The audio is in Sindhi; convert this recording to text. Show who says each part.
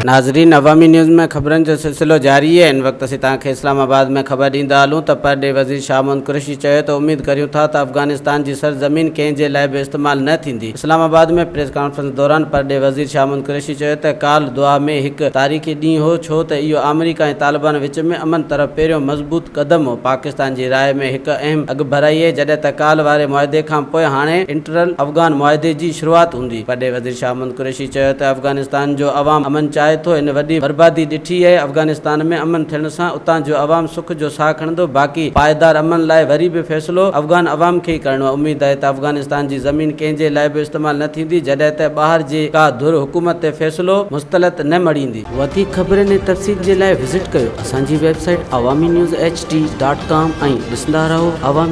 Speaker 1: ناظرين عوامي نيوز ۾ خبرن جو سلسلو جاري آهي هن وقت اسين توهان کي اسلام آباد ۾ خبر ڏيندا هلون ته پرڏيهي وزير شاهه محمود قريشي چيو ته اميد ڪريون ٿا ته افغانستان جي سرزمين ڪنهن جي لاء به استعمال نه ٿيندي اسلام آباد ۾ پريس ڪانفرنس دوران پرڏيهي وزير شاهه محمود قريشي چيو ته ڪالهه دوحا ۾ هڪ تاريخي ڏينهن هو ڇو ته اهو آمريڪا ۽ طالبان وچ ۾ امن طرف پهريون مضبوط قدم هو، پاڪستان جي راء ۾ هڪ اهم اڳڀرائي آهي، جڏهن ته ڪالهه واري معاهدي کان پوء هاڻي انٽرل افغان معاهدي جي شروعات هوندي. پرڏيهي وزير شاهه محمود قريشي چيو ته افغانستان جو عوام امن چاهي ٿو، هن وڏي بربادي ڏٺي آهي، افغانستان ۾ امن ٿيڻ سان اتان جو عوام سک جو ساهه کڻندو، باقي پائيدار امن لاء وري به فيصلو افغان عوام کي ئي ڪرڻو آهي، اميد آهي ته افغانستان جي زمين ڪنهن جي لاء به استعمال نه ٿيندي، جڏهن ته ٻاهر جي ڪا ڌر حڪومت تي فيصلو مسلط نه مڙهيندي. وڌيڪ خبرن ۽ تفصيل جي لاء وزٽ ڪيو اسان جي website Awami news H D dot com ۽ ڏسندا رهو عوامي.